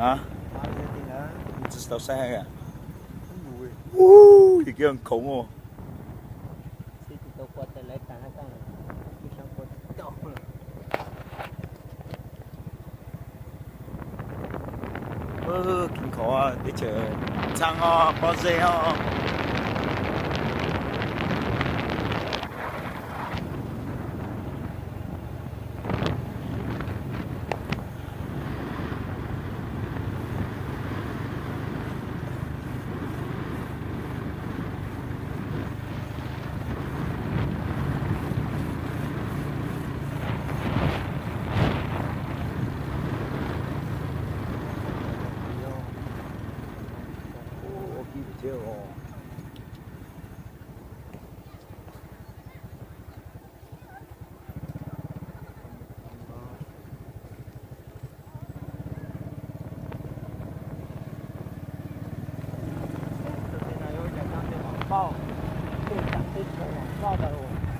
Tsis tau saib. Ub, yog kiag nkhoos ua. Kev nkhoos teb chaws ntxhab os, pob zeb os. Tus no yuav ua cas cov tej mom pauj, tej teb chaws mom pauj ntawd.